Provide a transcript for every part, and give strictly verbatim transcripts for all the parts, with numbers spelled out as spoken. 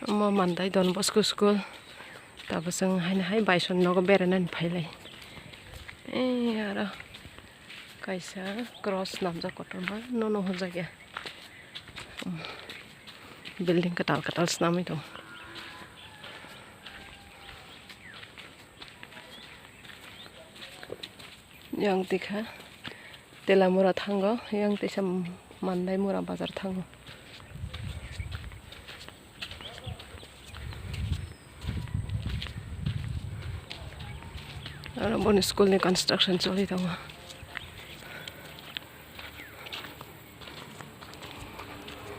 Omo Mandai Don Bosco School. Tabuk chwng haino hai Baisong nogo berainani phailai. Ei aro kaisa cross namjak kotorma nono hwnjakya. Building kwtal kwtal swnamwi tongo. Yang tikha Telamura thango, yang teisa Mandai Mura bazar thango. Aro boni school ni construction choli tongo.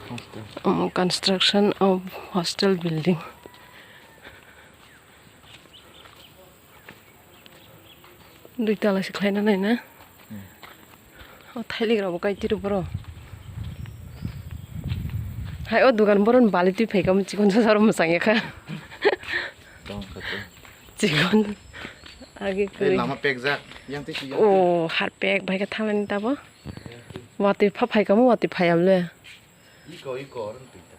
Hostel. Omo construction of hostel building. Dui tala se khlaina nai na. Hmm. O thailik rok bo kai tiro boro. Hai o dugan boron bali twi phaikha mo chikon sajaro mwchang ya kha. Tong kha to. Chikon. Age Ei kuri. Lama pekjak. Yang twi si yang twi. O har pek bai kha thanglani tabo. Watwi pha phaikha mo watwi phayam le. Iko iko ron twi ta.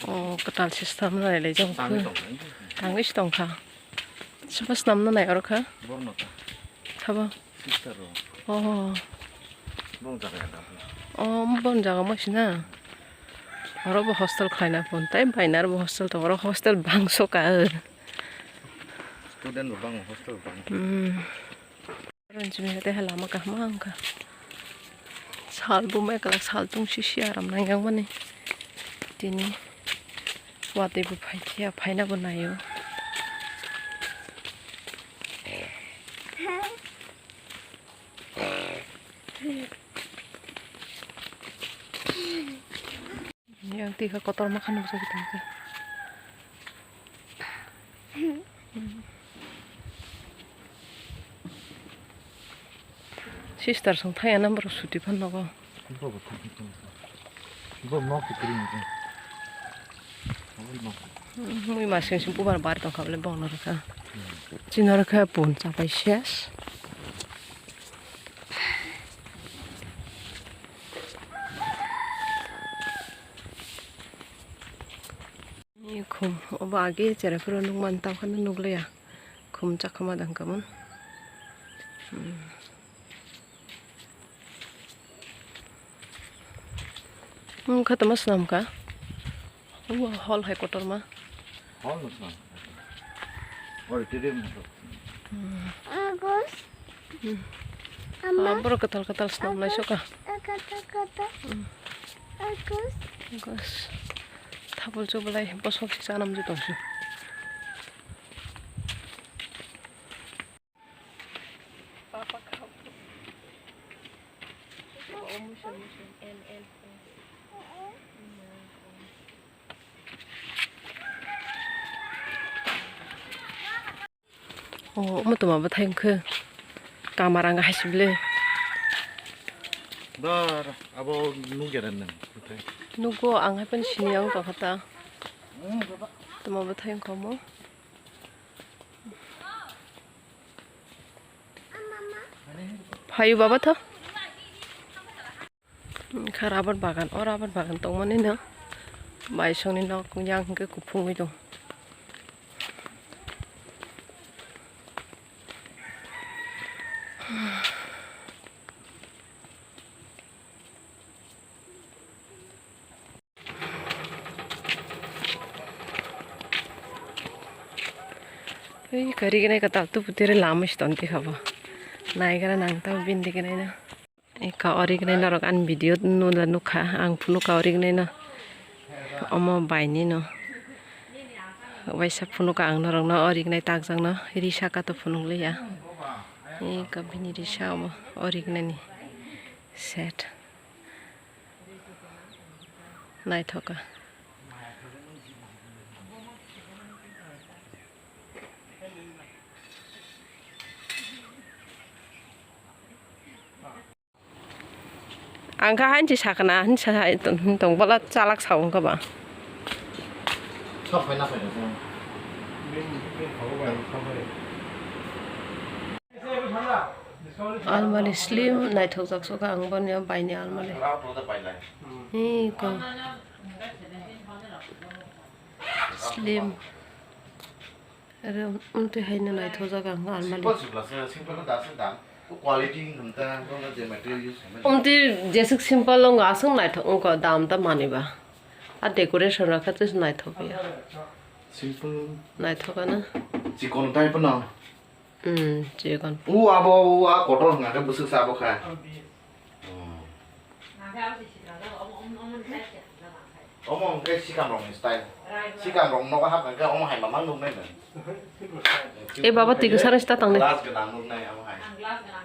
O kwtal system nai le jong. Tangwi tongkha. Tangwi si tongkha. Sobo swnamna nai oro kha. Borno ta. Thabo. Sister ro. Oh. Bong jaga ya dam. Oh, bong jaga mo sina. Oro bo hostel khlaina phone tai bainar bo hostel to oro hostel bangso ka. Student bo bang hostel bang. Hmm. Ron chini hete ha lama kahma wngkha. Sal bo mai kala sal tung sisi aram nang yang mani. Tini watwi bo phai khe phaina bo naio. Yang twi kha kotor ma kha nukjagwi tongkha. Sister song thaya na borok suti phan nogo. Bo bo thang thang. Bo nok kri ni. Mui masing sing bubar bar tongkha bole bong norokha. Chino rokha pun chapai ses. Ni khum obo age cheraphuru nukmani tamo kheno nukliya. Khum chakhama dang kamon. Hmm. Hmm, kha tamo swnam kha. Obo hall hai kotorma. Hall no swnam. Auditorium no. Hmm. Agus. Hmm. Ama. Ah, borok kwtal kwtal swnam lai soka. Agus, kwtal kwtal. Hmm. Agus. Agus. Thapul chubalai bosok si chanam je tongsi. Papa khao. Omo muchung muchung L L. Oh, omo toma bwthai wngkhe. Kamarang hai se bwle. Dar, abo nugya da nang bwthai. Nugo ang hai phano sini ang tongkha ta. Hmm, baba. Toma bwthai wngkha omo. Phaio baba tho. Kha rubber bagan, o rubber bagan tongmani no baisongni nok yang hwnkhe kuphungwi tong. Ei kari gwnai kwtal tubu tere lama si tonti khabo. Naigra nang tamo bini gwnai no. Eka ori gwnai norok ani video nula nukha ang phunukha ori gwnai no. Omo baini no. Waisa phunukha ang norok no ori gwnai takjak no. Ri saka to phunukliya. Eka bini risa omo ori gwnai ni set. Naithoka. Ang kha hain si sakana, hain sa hai tong, tong bala chalak sa wngkha ba. Sok phai na phai na. Almari slim naithok jak sokha ang boni baini almari. Hi ko. Slim. Aro umtwi haino naithok jak ang almari. Simple simple se, simple no da se dam. Quality hwnta, no je material use hwnta. Umtwi jeswk simple wng aswk naithok wngkha dam ta manwi ba. A decoration rok khe twis naithok ya. Simple. Naithok ano. Chikon type no. Hmm, chikon. U abo, u a kotor hwnka khe bwswk sa abo kha. Hmm. Omo hwnkhe sikam rokni style. Sikam rok nogo hap hwnkhe omo hai mamang nuknai nang. E baba, twi kwsani sta tangdi. Glass gwnang nuknai omo hai.